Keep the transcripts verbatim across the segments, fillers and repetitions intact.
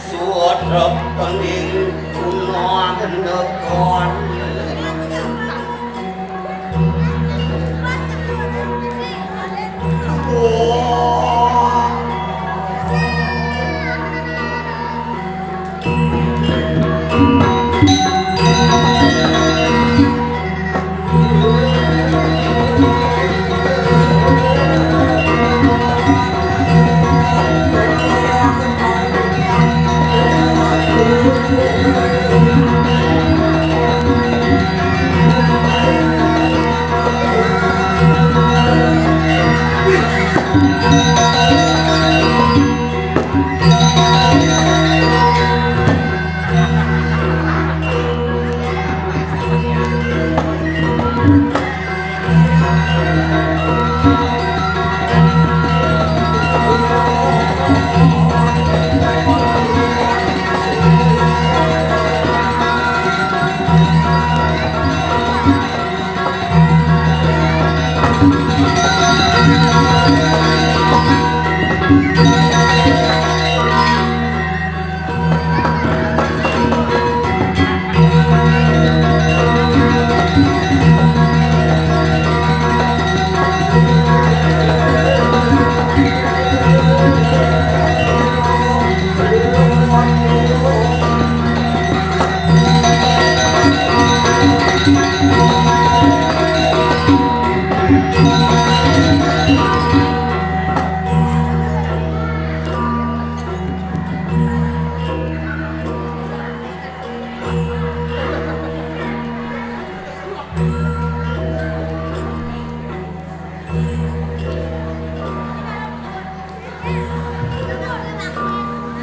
សួតរកតនីគុណអកណ្ដកន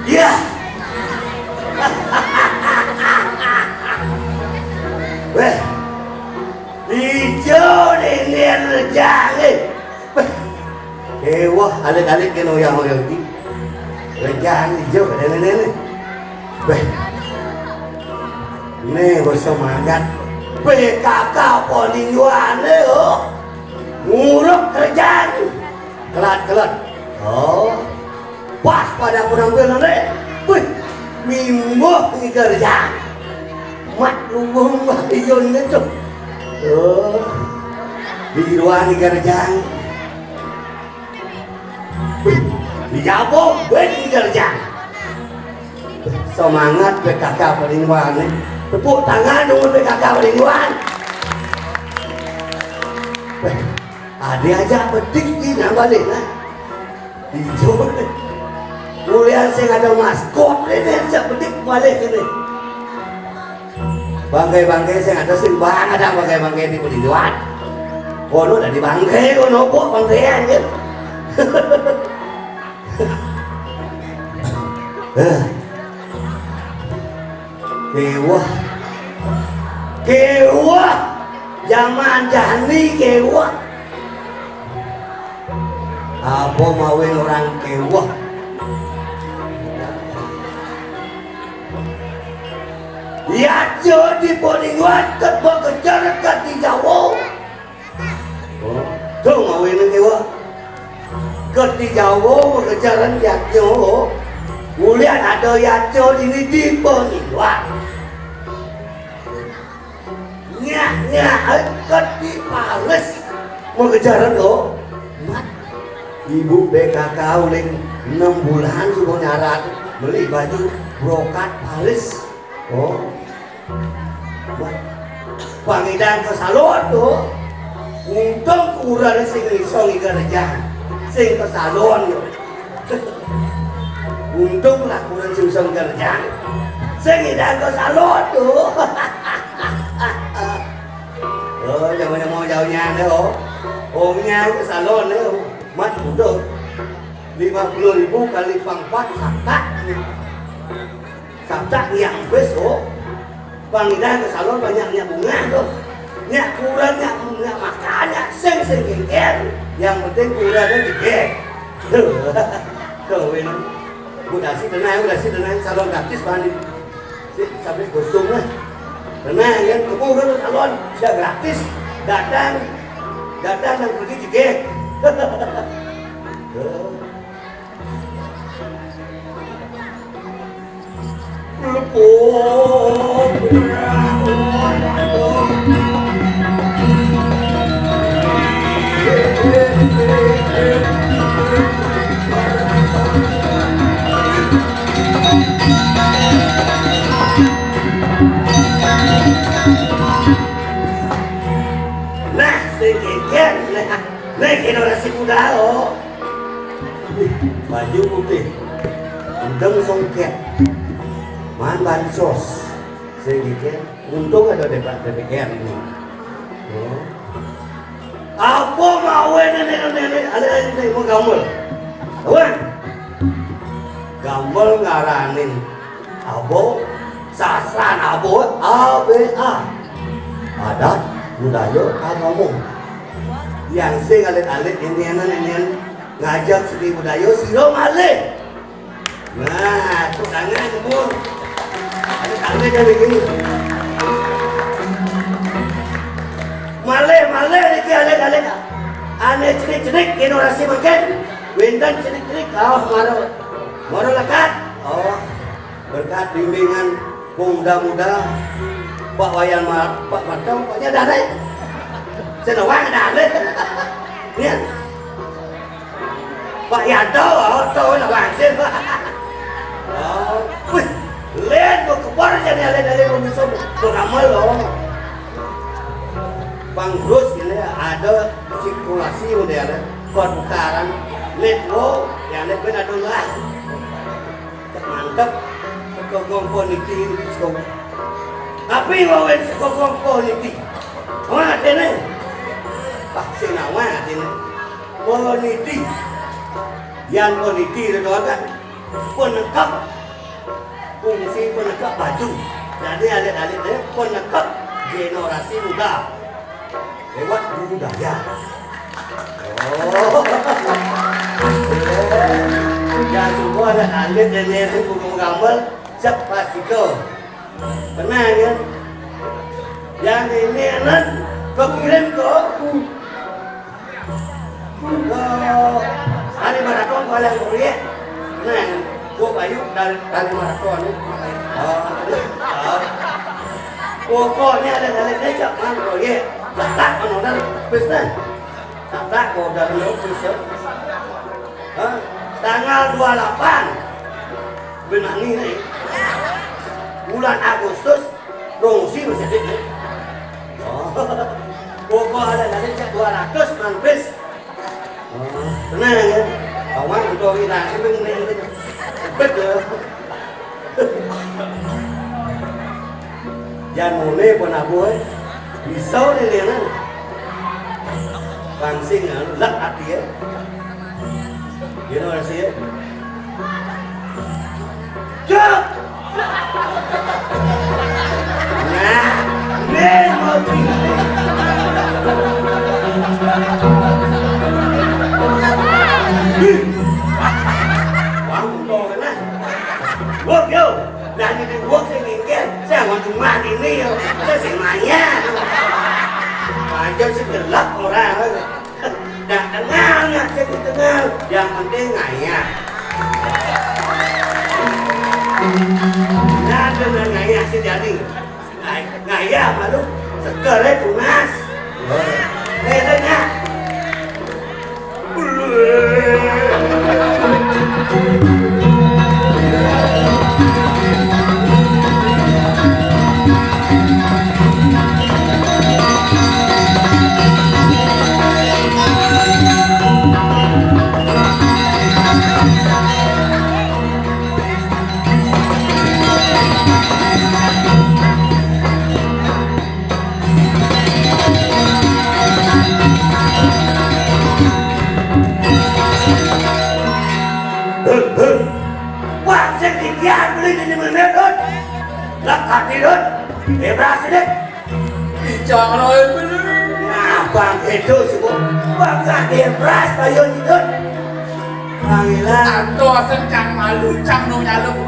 Iya. Weh, ijo dene rejang, eh. Weh, eh, wah, alit-alit kene oyang-oyang iki. Rejang ijo dene-dene. Weh. Ne, basa mangkat. P K K apa ninjuane, oh. Nguruk kerjaan. Kelat-kelat. Oh. Pas pada penampilan, eh. Wih, mimbuh ni kerjaan. Mak luwung wah iyun itu. Oh. Di ruang ni kerjaan. Wih, di jabung, wih, ni kerjaan. Semangat P K K Palingwan ni. Tepuk tangan dulu P K K Palingwan. Wih, ada aja bedik ni nang balik lah. Ijo. Mulian sing ada maskot ni, ni, sing bedik balik ni. Bangkai-bangkai sing ada sing bang ada bangkai-bangkai di Palingwan. Kono dari bangkai, kono kok bangkaian kan. Eh. Kewah. Kewah. Zaman jani kewah. Apa mawe orang kewah? Yajo di Palingwan ket bekejar ket di Jawa. Oh, dong mawe nang kewah. Ket di Jawa bekejaran yajo. Mulian ada yajo dini di Palingwan. Nyak, nyak, ket di Paris. Mau kejaran lo. Mat. Ibu P K K uling enam bulan sudah nyarat beli baju brokat Paris. Oh. Mat. Pangidan ke salon tu. Untung kurang sing iso ngikerja. Sing ke salon yo. Untung lah kurang sing iso ngikerja. Sing idan ke salon tu. Oh, jangan mau jauhnya deh, oh. Omnya ke salon deh, oh. Mat udah. Lima puluh ribu kali pangpat sakat. Tak nyang bes, oh. Bang Idah ke salon banyak nyak bunga tu. Nyak kurang, nyak, nyak makan, nyak sing, sing genggen. Yang penting kurang tu jegek. Kau win. Bu Dasi tenang, Bu Dasi tenang. Salon gratis, Bang. Si, sampai kosong lah. Tenang, kan? Kamu kan salon, tidak gratis. Datang, datang dan pergi jegek. Nah, sing genggen, nah, nah, generasi muda, oh. Baju putih, undeng songket, man bansos, sing genggen, untung ada debat D P R ini. Oh. Apa mau nenek-nenek, ada ini mau gamel. Wan, gamel ngaranin Abo, sastra Abo, A B A. Adat, budaya, agama. Yang sing alit-alit, inian, inian, ngajak seni budaya, sira malih. Nah, tepuk tangan, Bun. Alit-alit kan ini. Malih, malih, niki alit-alit. Ane cenik-cenik, generasi makin. Wénten cenik-cenik, oh, mara. Mara lekat. Oh. Berkat bimbingan pemuda-muda, Pak Wayan Ma-, Pak Marto, Pak Nyadar, eh. Senawang ada ada. Ya. Pak Yanto, oh, to lah wangsit. Oh, wih, lain mau kebar jadi ada dari mau bisa mau ngamal loh. Bang Gus ini ada sirkulasi model perputaran network yang ada benar dulu lah. Mantep, sekokong poniti, sekokong. Tapi wawen sekokong poniti. Apa artinya? Pak Sinawa artinya. Poniti. Yang poniti itu kan penekap, fungsi penekap baju. Jadi alit-alit dia penekap generasi muda. Lewat budaya. Oh. Ya, semua ada alit dan nering burung gambar, siap plastika. Tenang ya. Yang ini anak kau kirim ke aku. Kau hari maraton kau yang kuliah. Tenang. Gua bayu dari, dari maraton. Oh, oh. Pokoknya ada dari desa kan proyek. Letak modal bisnis. Letak modal lo bisnis. Hah? Tanggal dua puluh delapan. Benani nih. Bulan Agustus, promosi masih ada nih. Oh. Pokok ada dari cek dua ratus mampis. Oh, tenang ya. Kawan untuk kita sebelum ini. Betul. Jan mone pun abu, eh. Bisa ni ni na. Pangsing, eh, lek ati, eh. You know what I say, eh? Cuk! Nah, ni mau tinggi. Wah, untung kena. Wah, yo. Nah, ini wong sing nginggil, sing ngomong cuma ini ya, sing sing maya. Aja sing gelap orang. Nggak kenal, nggak sing kenal. Yang penting ngayah. Nah, dengan ngayah sih jadi. Ay, ngayah malu seger, eh, tunas. Bedanya. Ini, Dut. Lah, kaki, Dut. Dibras, Dut. Ijang roe bener. Nah, Bang Edo sih, Bu. Bang, kaki dibras, ayo, Dut. Panggilan. Anto asal cang malu, cang no nyaluk.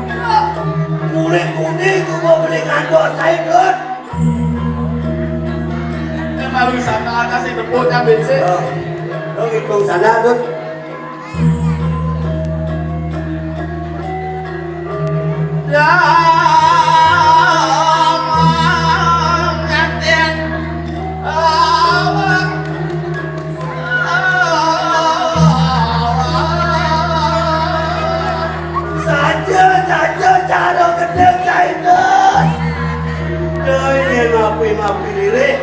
Kulit kuning, gua mau beli ngantos, ayo, Dut. Ini malu sana, atas itu, Bu, nyambil sih. Oh. Lo hitung sana, Dut. Saja, saja, cara gedeng kainten. Doi yen mapi-mapi lirih.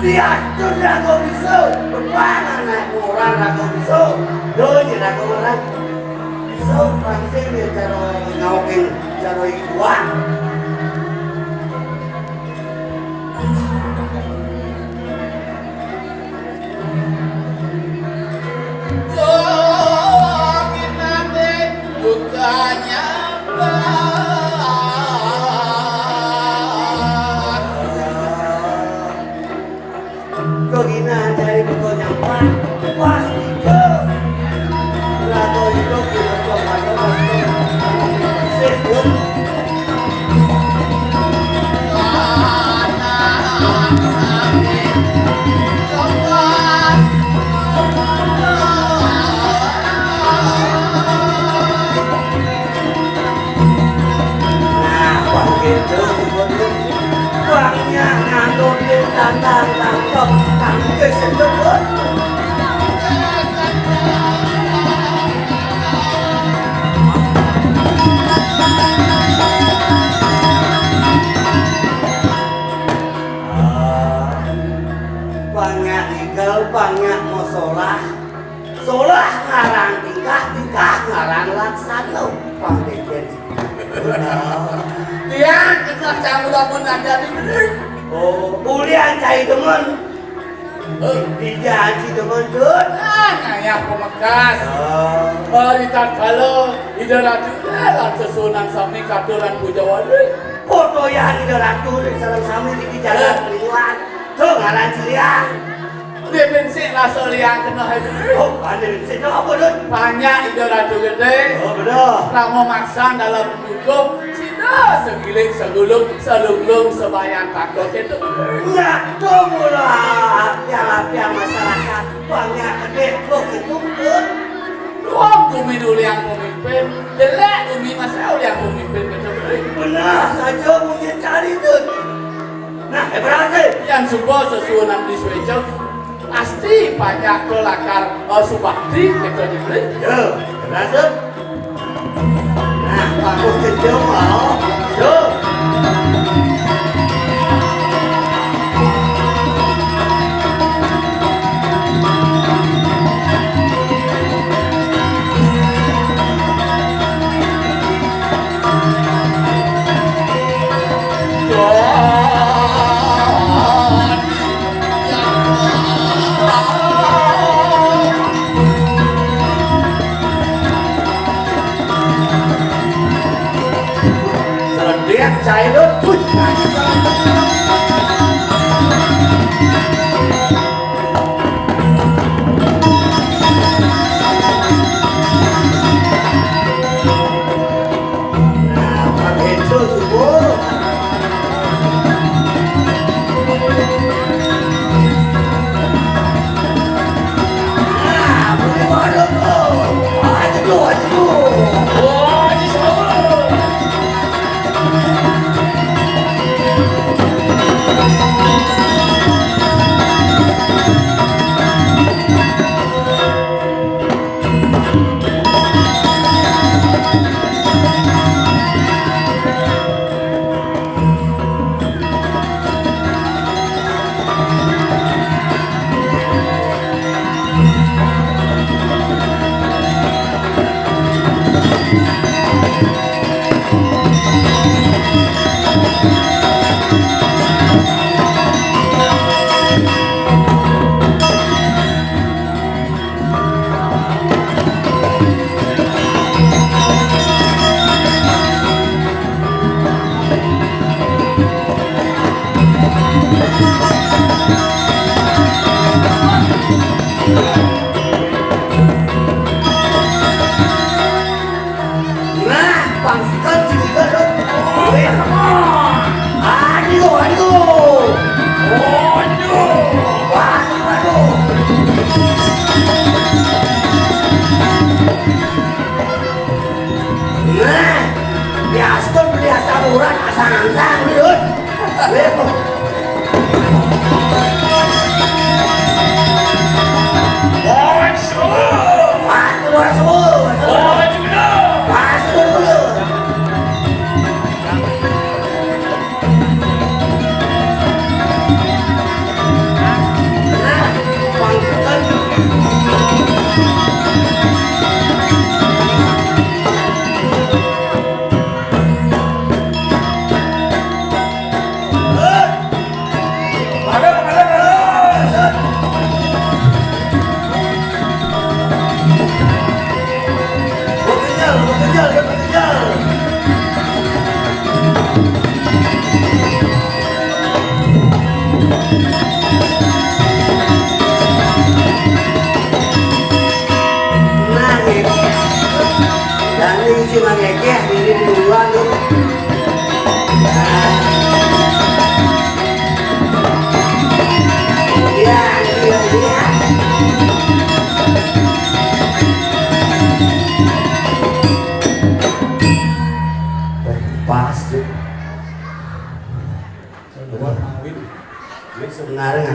Diatur raga bisa, beban anak orang raga bisa, donya raga orang. Bisa pasti dia cara ngaukin, cara ibuan. Kok gini aja ibu kok nyampah? Pasti ke. Lah, kok itu kita kok ada, pasti. Sip, yuk. Nah, wah gitu, Bang. Wangnya ngandung tanda tangkap tangkis itu, Bang. Ah, banyak ikel, banyak masalah. Solah ngaran tingkah, tingkah ngaran laksana. Pang Dédén. Tiang cenah campur ampun ngajari bener. Oh, ulian cai demen. Eh, ija cai demen, Dut. Ah, ngayah pamekas. Oh. Ari tatkala Ida Ratu lan sesuunan sami katuran puja wali. Potoyan Ida Ratu sareng sami di jalan liwat. Tuh ngaran cilian. Dé pinsik rasa liang keneh itu. Oh, pandé pinsik apa, Dut? Panjak Ida Ratu Gedé. Oh, bener. Rama maksan dalam tubuh, sida segiling segulung, selunglung sebayan takut itu. Nah, tuh mula piang-piang masyarakat panjak gedé kok itu, Dut. Luang bumi uliang pemimpin, jelek bumi masa uliang pemimpin kecemplung. Bener saja bunyi cari, Dut. Nah, eh, berhasil. Yang suba sesuunan di Swéca, pasti banyak to lakar, eh, subakti kita diberi. Ya, berhasil. Nah, bagus kecil mau. Yo. Selendian cai Dut. Wih.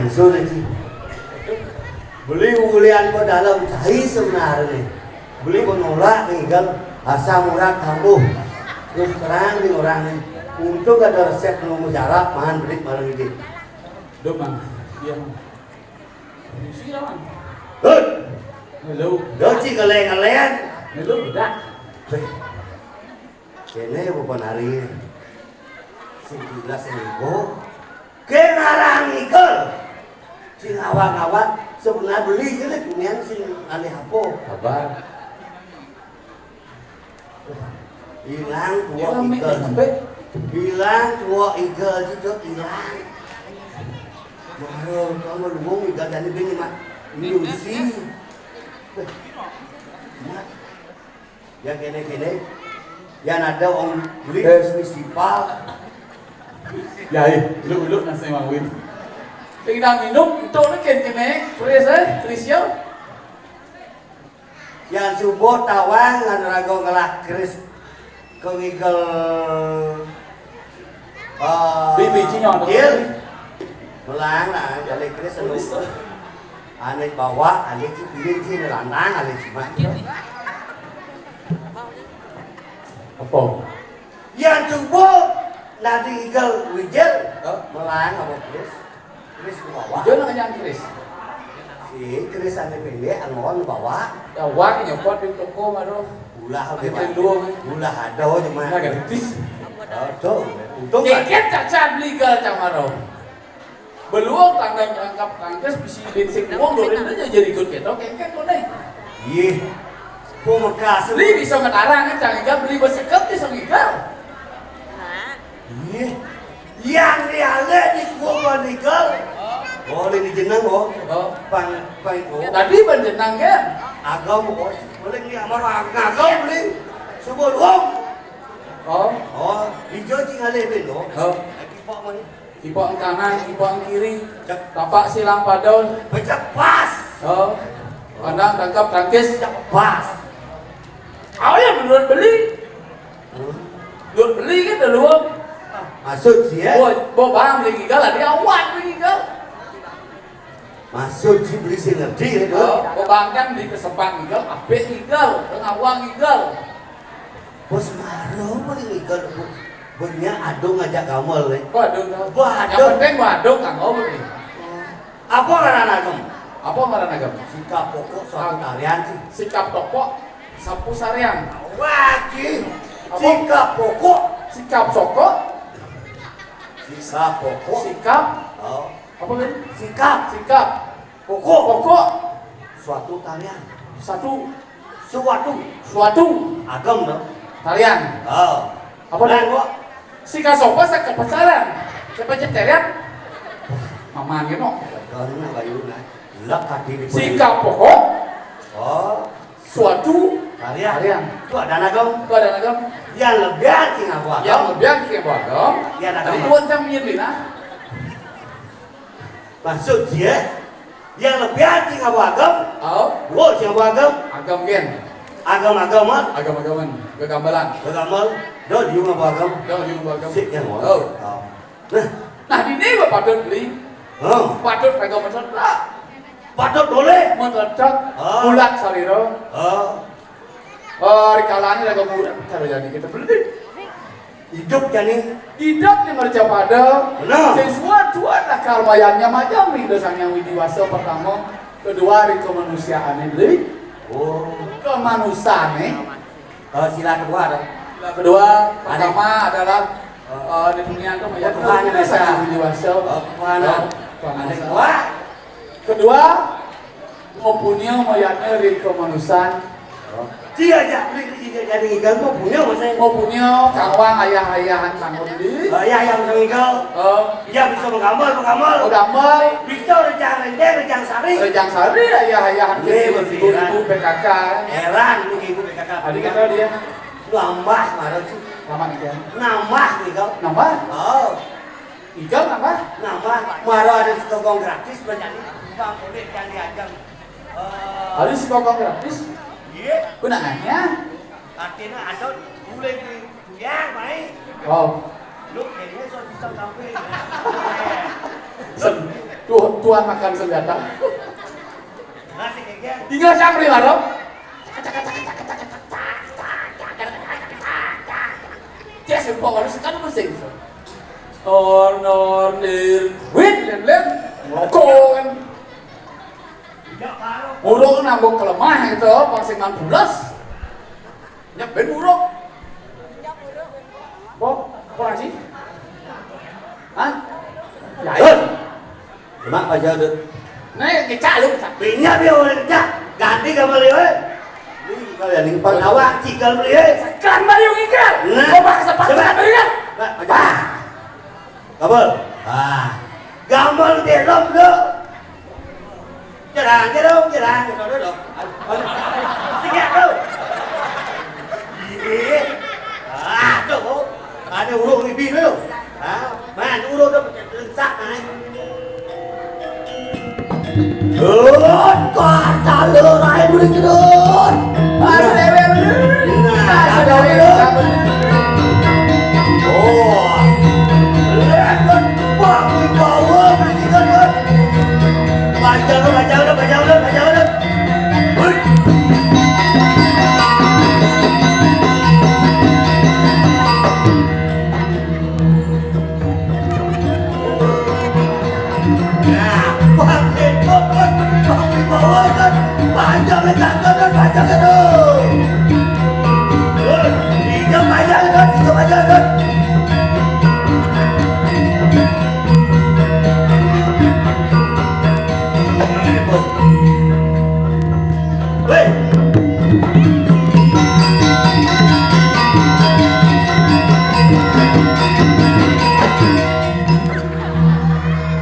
Sun, Ci. Beli ulian ko dalam cai sebenarnya. Beli menolak tinggal asam urat kambuh. Terus terang di orang nih. Untung ada resep nu mujarab, mahan beli malah ide. Duh, Mang. Iya, Mang. Permisi lah, Mang. Hei, halo. Duh, Ci, kalian-kalian. Halo, udah. Hei. Kene bukan hari. Sing jelas ini, Bu. Ke ngarang ikel. Sing awak-awak sebenarnya beli kene, kemudian sing alih apa? Sabar. Hilang tua ikel. Hilang tua ikel juga hilang. Mahal, kamu luwung ikel dan ini mah. Ini usi. Mat. Ya kene-kene. Ya ada orang beli. Eh, festival. Ya, eh, lu, lu nasi mawin. Tinggal minum, itu ni kene-kene. Fresh, eh, fresh ya. Yang subuh tawang ngan rago ngelak kris kengigel, eh, biji nyono. Melang lah, kali kris anu. Ane bawa, ane ci pilih ci, ane lantang, ane ci mah. Apa? Yang cubo, nanti igal wijil, melang apa kris? Kris ku bawa. Ijo nang nyang kris. Si kris ane pendek, angon bawa. Ya, wak nyopot di toko mah, doh. Ulah, oke, Pak. Ulah ada, cuma. Nah, ganti. Oh, tuh. Untung, Pak. Keket caca beli gal camaro. Beluang tanggang rangkap tangkes bisi linsik uang dorin aja jadi ikut ketok keket kok nih. Iya. Pemekas. Beli bisa ngetarang kan cang igal beli besekel bisa ngigal. Iya. Yang diale di kubu nikel. Oh, ini jenang, oh. Oh. Pang, pang, oh. Ya, tadi ban jenang kan? Agam, oh. Boleh ni amar agam beli. Subuh luang. Oh. Oh, hijau tinggal lebih, oh. Oh. Lagi pak mana? Kipak kanan, kipak kiri. Cek. Tapak silang padon. Pecah pas. Oh. Pandang tangkap tangkis. Cek pas. Awak yang menurut beli. Hmm. Menurut beli kan dah luang. Maksud sih ya. Bo, bo bang beli gigal, dia awak beli gigal. Maksud si beli sing ngerti ya, Dul? Oh, bebankan di kesepak ngigal, apik ngigal, ngawang ngigal. Bos maro paling ngigal, Bu. Bosnya adung ngajak gamel, nih. Waduh, Kang. Waduh. Yang penting waduh, Kang. Oh, betul. Apa ngaran agem? Apa ngaran agem? Sikap pokok suatu tarian sih. Sikap pokok, sapu sarian. Wah, Ki. Apa? Sikap pokok. Sikap sokok. Sikap pokok. Sikap. Oh. Apa, Min? Sikap. Sikap. Pokok. Pokok. Suatu tarian. Satu. Suatu. Suatu. Agem, no? Tarian. Oh. Apa, Min? Kok? Sika sopa, saka pacaran. Siapa ceterian? Maman, you know. Agem, no, kayu, nah. Lek kaki di. Sikap pokok. Oh. Suatu. Tarian. Tarian. Itu ada nagem. Itu ada nagem. Yang lebih anjing apa? Yang lebih anjing apa? Agem. Yang ada. Tadi tuan saya menyendiri, nah. Maksud dia, yang lebih anjing apa agam? Oh. Dua siapa agam? Agam gen. Agam-agam, ah? Agam-agaman. Gegambelan. Gegambel. Do, diung apa agam? Do, diung apa agam? Sik, yang mana? Oh. Oh. Nah. Nah, ini apa patut beli? Oh. Patut agam macam tak? Patut boleh. Mencetak. Oh. Bulat sarira. Oh. Oh, di kalane lagu muda, kalau jadi kita beli. Hidup jani. Hidup ni mercapada. Benar. Sing suat-suat lah karmayannya macam ni dosa yang widiwasa pertama, kedua di kemanusiaan ni beli. Oh. Kemanusiaan ni. Eh, sila kedua dong. Sila kedua, pertama adalah, eh, di dunia tu macam Tuhan ni dosa yang widiwasa. Oh, Tuhan. Oh, Tuhan. Ada kedua. Kedua, mempunyai mayatnya di kemanusan. Dia aja beli, dia jadi ngigal mau punya masa. Mau punya kawang ayah-ayahan tanggung di. Ayah yang bisa ngigal. Oh. Dia bisa menggambar, menggambar. Menggambar. Bisa rejang rendeng, rejang sari. Rejang sari, ayah-ayahan. Iya, betul. Ibu-ibu P K K. Heran, ibu-ibu P K K. Tadi kata dia. Nambah, marah sih. Lama nih, ya. Nambah, ngigal. Nambah? Oh. Igal nambah? Nambah, maro ada sekogong gratis, berarti bang boleh yang diajang. Eh, ada sekogong gratis? Iya. Gunanya? Artinya ada boleh di tuyang, baik. Oh. Lu kayaknya so bisa sampai. Sen. Tuh, tuan makan senjata. Tinggal sambil ngarep. Cek sing pokoknya sekarang mesti gitu. Nor, nor, nir, win, lem, lem, ngeloko kan. Uruk nambung kelemah itu, pang sing manpulas. Nyep ben uruk. Kok, kok sih? Hah? Ya, iya. Mak aja tuh. Nih, kecak lu, kecak. Pinjam ya, orang kecak. Ganti gambar ya, eh. Ini kalian yang paling awak, cigal beli, eh. Sekarang bayu ngigal. Nah, coba sepak coba. Sepak berikan. Nah, aja. Gambar. Ah. Gambar dia dong, dong. Jerang, jerong, jerang, jerong, jerong. Sini aku. Iya. Ah, tuh. Ada urung di bini lu. Ah, man, urung tuh pakai lensak, man. Dut, kata lu, rai, beli dut. Pas dewe, beli. Nah, pas dewe, beli. Oh. Lihat, Dut. Wah, wibawa, beli dut, Dut. Baca lu, baca lu, baca lu, baca lu. Hui. Nah, Bang Eko, Bang Wibowo, kan? Panjang, kan? Kan? Panjang, kan? Tuh. Tuh, hijau panjang, kan? Hijau panjang, kan? Weh.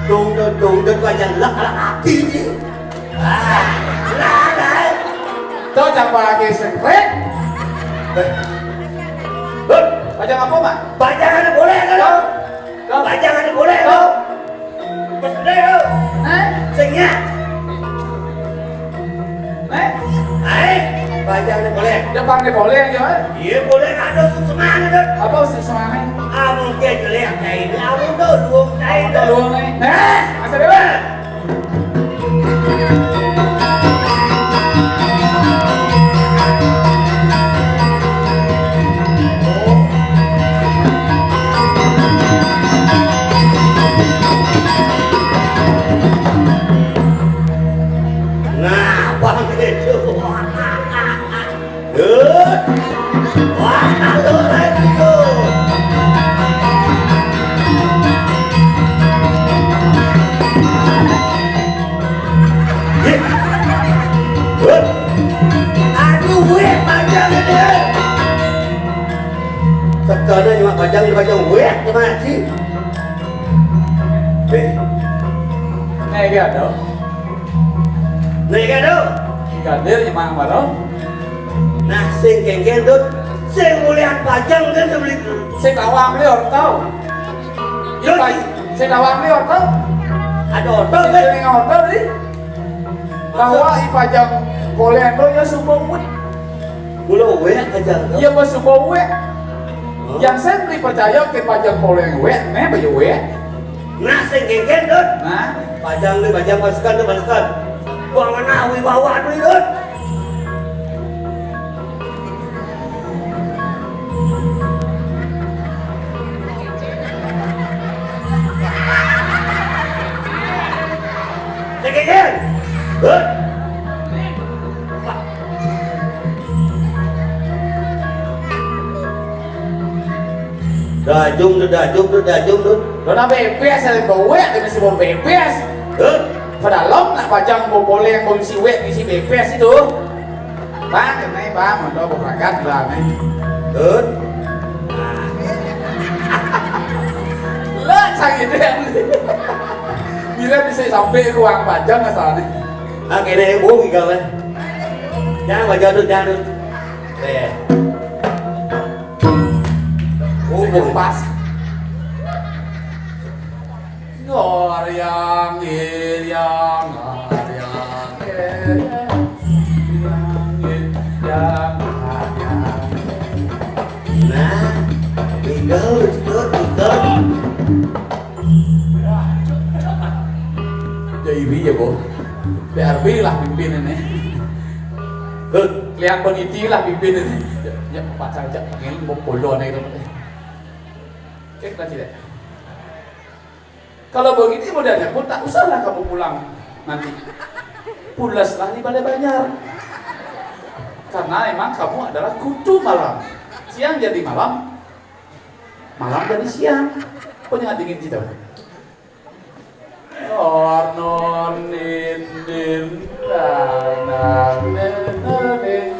Dong, dong, dong, dong, panjang lak, lak, hati ni. Ah, lah, lah. Tuh, jangan pakai sekrek. Eh. Hah? Pajang apa, Mak? Pajang ada boleh, kan? Tuh. Tuh. Pajang ada boleh, tuh. Tuh. Pas gede, tuh. Hah? Sing nyak. Hah? Ae, pajang ada boleh. Depan ada boleh, ya? Iya, boleh ada semangat, tuh. Apa sih semangat? Ah, mungkin jelek kayak ini. Ah, udah, dua kayak itu. Dua nih. Nah, masa depan. Nah, Bang Edo. Dut. Wah, aduh, aduh. Ih. Dut. Aduh, weh, panjang ini. Sekali cuma panjang, ini panjang, weh, cuma sih. Weh. Nih, ya, dong. Nih, kan, tuh. Gandir, Imang Barong. Nah, sing kéngkén, Dut. Sing mulian pajang, kan, sebeli. Sing awam liur, tau. Yo, Dut. Sing awam liur, tau. Ada orto, kan? Sing orto, nih. Bahwa i pajang polén, tuh, ya, sumpah, wih. Mula wék aja, to? Iya, bos, suba wék. Hah? Yang saya beli percaya ke pajang poleng wék, né baju wék. Nah, sing kéngkén, Dut. Nah. Pajang nih, pajang pasukan tuh, pasukan. Gua ngena wibawa nih, Dut. Sing kéngkén. Dut. Dajung tuh, dajung tuh, dajung tuh. Lo nak bebas, saya bawa, kena semua bebas. Hah? Padahal lo nak pajang popolé yang komisi wék, komisi bebas itu. Bang, kena, Bang, mondo berangkat, Bang. Hah? Lo sang ide. Bila bisa sampai ke uang pajang, masalahnya. Ah, kena yang bohong, kan? Jangan, jangan, jangan. Eh. Oh, pas. Ngoryang, iryang, ngoryang, iryang, iryang, ngoryang. Nah, tinggal, tinggal, tinggal. Iya, Bu. B R B lah pimpin ini. Tuh, lihat peniti lah pimpin ini. Ya, ya, pacar aja pengen mau polo nih, gitu. Cek tadi deh. Kalau begini modelnya pun tak usahlah kamu pulang nanti. Pulaslah di Balai Banjar. Karena emang kamu adalah kutu malam. Siang jadi malam, malam jadi siang. Kok jangan dingin gitu? Ornonin din tanang nenenin.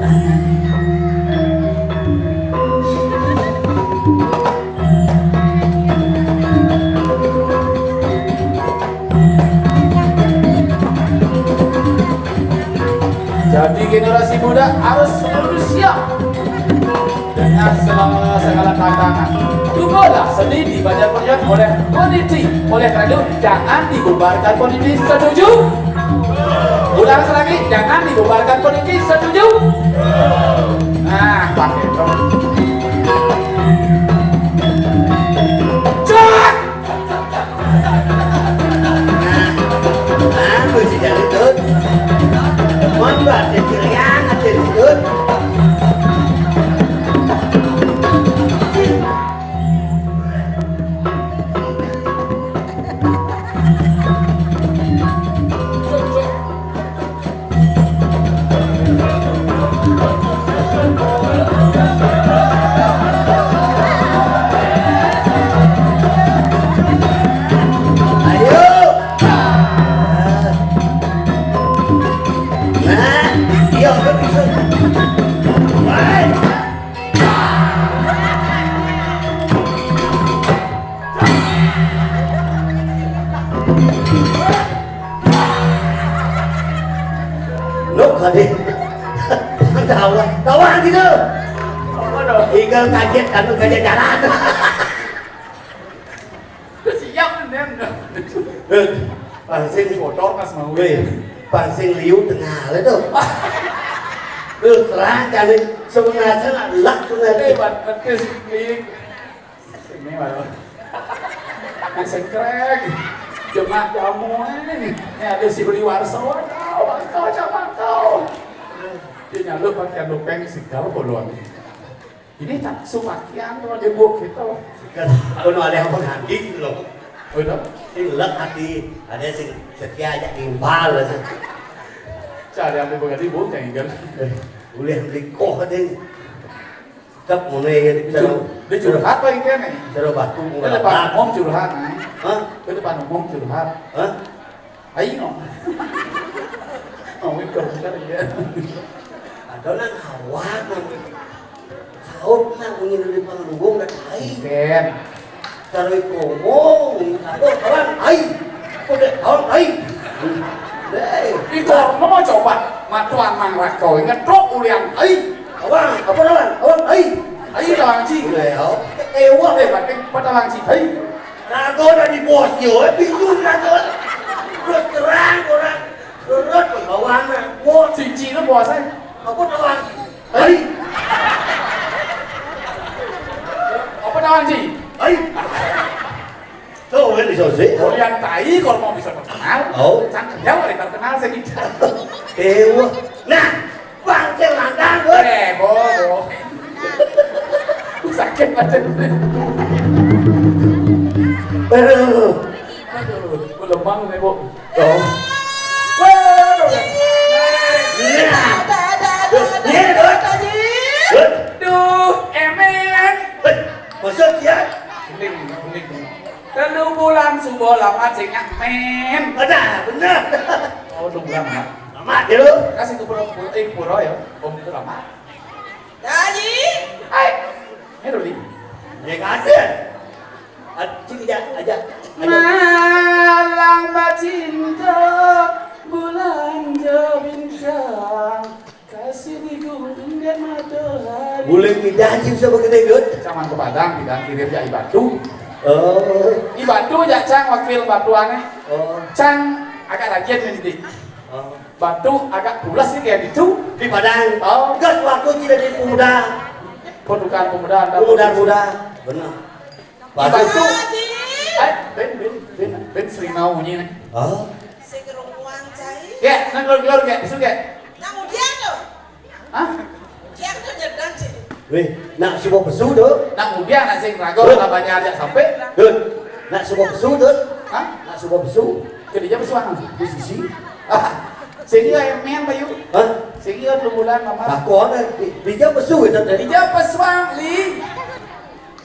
Jadi generasi muda harus selalu siap dengan segala, segala tantangan. Tumbuhlah seni di Banjar Purian oleh peniti, oleh kerindu. Jangan dibubarkan peniti, setuju? Ulang lagi, jangan dibubarkan peniti, setuju? Nah, pakai dong. Cek! Nah, aku si Jalutut. Mun buat si Ciliang, ati Jalutut. Ayo. Nah, iya, udah bisa. Woi. Nuk, tadi. Tawa, tawa gitu. Apa dong? Igal kaget, anu kaget jalan. Siap, Den. Eh, pancing kotor, Mas, mau. Weh, pancing liu tengah le tuh. Terus terang, kan, sebenarnya lak tuh nanti. Eh, bat-, batis, Klik. Ini baru. Yang sengkrek. Jemak jamu, eh. Ini ada si beli warso, tahu, tahu, coba tahu. Dia nyalur pakai lupeng, sigal, bolong. Ini tak sumakian kalau di buk gitu. Kan, kono ada yang mengganti gitu loh. Oh, itu? Sing lek hati, ada sing setia aja timpal aja. Cari apa berarti buk yang ingat. Eh, boleh beli koh deh. Cep mulai ya, dia curhat apa ini nih? Cara batu. Dia depan umum curhat, nih. Hah? Dia depan umum curhat. Hah? Aing, no. Oh, itu bukan ya. Ada nang awak, nang saut, nang munyi dari panggung, nggak tai. Ben. Cara ngomong, apa, kawan, ai. Kode, kawan, ai. Deh. Itu mau coba, matuan mang rakau, ngetrok ulian, ai. Kawan, apa, kawan? Kawan, ai. Ai, kawan, ci. Udah, ya. Eh, wah, eh, batik, apa, kawan, ci? Ai. Rago udah di bos yo, eh, bingung rago. Terus terang orang, terus pembawaannya bos. Cici itu bos, eh. Aku tawan. Hai. Apa tawan, Ci? Hai. Tuh, kan bisa sih. Kalian tai kalau mau bisa terkenal. Oh. Cang kerja, kalau terkenal saya tidak. Eh, wah. Nah, Bang Cil Lantang, tuh. Eh, bodoh. Sakit aja. Aduh. Aduh, gue lemang nih, Bu. Oh. Wah, aduh. Iya. Iya, Dut. Dut. Duh, emen. Hei, maksud ya? Mending, mending. Telu bulan subuh lama sing nyak men. Ada, bener. Oh, telu bulan lama. Lama ya lu? Kasih ke pura, pura, eh, pura ya. Om itu lama. Haji. Hai. Ini Rudi. Ya kasih. Cik aja, aja. Malang bacinta bulan jo bintang. Kasih di gunung dan matahari. Boleh pindah, Cik, sama kita ikut. Caman ke Padang, pindah kirim ya Ibatu. Oh. Ibatu ya, Cang, wakil batuannya. Oh. Cang agak rajin mendidik. Oh. Batu agak pulas nih kayak gitu. Di Padang. Oh. Gas waktu tidak di pemuda. Pemuda, pemuda, ada pemuda, pemuda. Benar. Ibatu. Eh, ben, ben, ben, ben sering mau bunyi nih. Oh. Sing kerunguan. Gek, nang keluar-keluar gek, besuk gek. Nang udiang tu. Hah? Udiang tu nyedan sih. Weh, nak subuh besu tu. Nang udiang nak sing rago lah banyak aja sampai. Dun, nak subuh besu tu. Hah? Nak subuh besu. Ke dia besuang. Di sisi. Ah, sehingga yang main bayu. Hah? Sehingga belum bulan mama. Takon di dia besu tu tadi. Dia besuang li.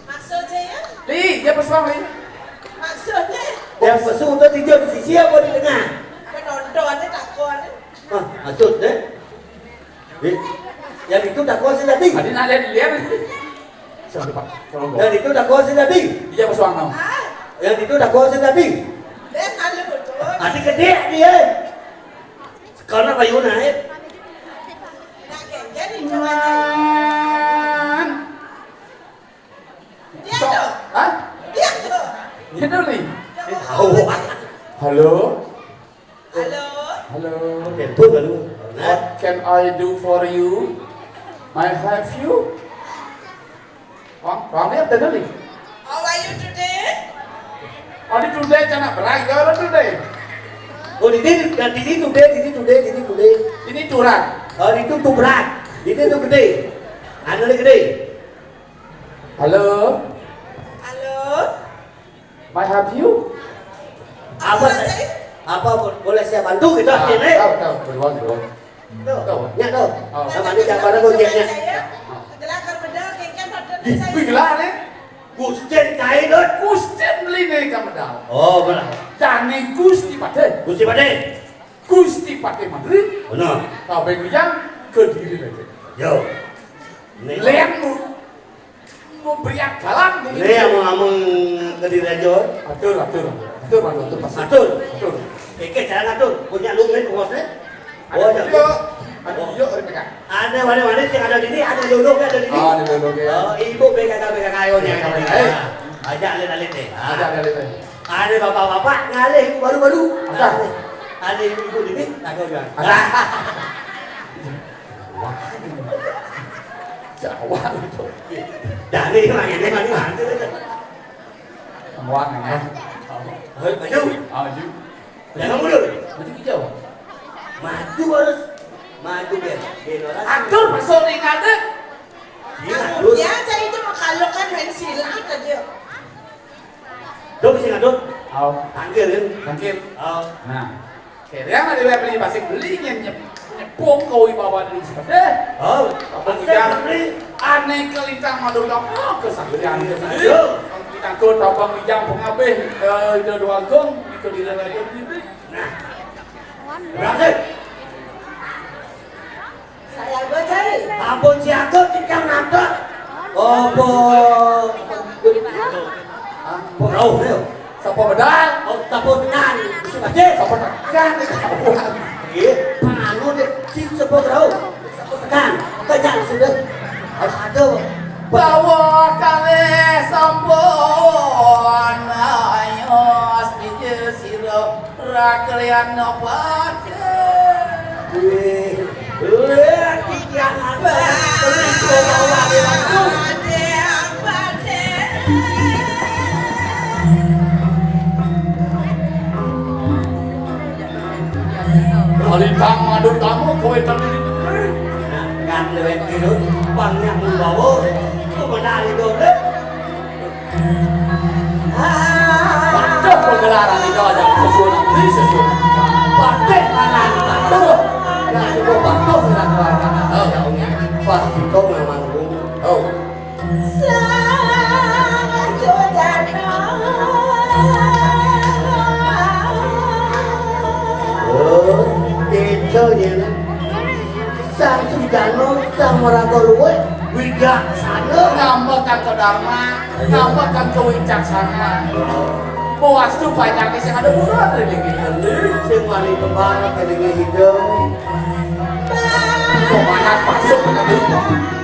Maksudnya ya? Li, dia besuang li. Maksudnya? Yang besu tu tidur di sisi apa di tengah? Penonton ni takon. Ah, maksudnya? Yang itu tak kuasa tadi. Tadi nak lihat-lihat. Siapa, Pak? Tolong, Pak. Yang itu tak kuasa tadi. Dia pesuang, no. Yang itu tak kuasa tadi. Dia malu betul. Tadi gede dia. Sekarang nak bayu naik. Nak ganyan itu aja. Dia tu. Hah? Dia tu. Dia tu ni. Tahu. Halo. Halo. Halo. Telepon lalu. What can I do for you? May I help you? Wang, wang ni apa tadi? How are you today? Oh, di today cana berai, kalau today. Oh, di ini, di ini today, di ini today, di ini today. Ini curang. Oh, itu tuh berat. Ini tuh gede. Anu ni gede. Halo. Halo. May I help you? Apa saya? Apa bo-, boleh saya bantu kita sini? Tahu, tahu, beruang, beruang. Tahu, nya tahu. Oh. Nama ni siapa nak kau nya? Gelar berbeda, kengkeng pada. Ih, gelar ni. Gustin kain dot. Gustin beli ni kamu tahu. Oh, benar. Jani Gusti Patih. Gusti Patih. Gusti Patih Mandri. Benar. Tapi yang kediri lagi. Yo. Liang mu. Mau beriak dalam. Ini yang mau ngomong ke diri aja. Atur, atur. Atur, atur, atur, pasti. Atur. Atur. Oke, jangan atur. Punya lu main bosnya. Oh, ada. Yuk. Ada yuk, ada pegang. Ada mana-mana sih ada di sini, ada duduk, ada di sini. Oh, ada duduk ya. Oh, ibu P K K, P K K, oh, ya. Ada alit-alit deh. Ada alit-alit. Ada bapak-bapak ngalih baru-baru. Ada. Ada ibu-ibu di sini, tak kau juga. Ada. Wah. Jawa itu. Dari mana ini, mana mana. Wah, ya. Hei, maju. Ah, maju. Jangan mundur. Maju hijau. Maju harus. Maju, Ben. Atur, masuk ring ada. Iya, atur. Ya, saya itu mengkalukan main silat aja. Dok, sing atur. Au. Tangkil, kan? Tangkil. Au. Nah. Oke, yang ada beli pasti beli nyep-, nyep-, nyepung kau ibawa di sini. Eh. Au. Apa kita beli? Aneh kelintang madura, oh, kesaktian, kesaktian. Iya. Kita kau tahu Bang Ujang pengabeh, eh, itu dua gong, itu di dalam itu. Nah. Berhasil. Saya aja cari. Ampun siaga tikang nabrak. Apa? Apa rauh dia? Sapa bedal? Oh, sapa tekan? Si Bajik. Sapa tekan? Iya, anu deh, si sapa rauh? Sapa tekan? Kenyang sudah. Harus ada. Bawa kalih sampun ayos ija sira. Raklian nobat. Wih, lihat kikian apa? Terus bawa lewat tuh. Alintang madu tamu kowe tadi. Kan lewat itu, pangnya membawa. Kemana itu? Waduh, penggelaran itu aja sesuatu, sesuatu. Pakai tangan, waduh. Nah, cukup waduh, nah, keluarkan. Oh, ya, Umi. Pas itu memang, oh. Oh, itu ya. Sang Sujana, Sang Maraga Luwih, wicaksana. Ngambekang kadharma, ngambekang kawicaksanan. Pawastu panyakit sing ada murah dari kita. Sing wani tebal, kelingi hidung. Pemanah masuk ke dalam.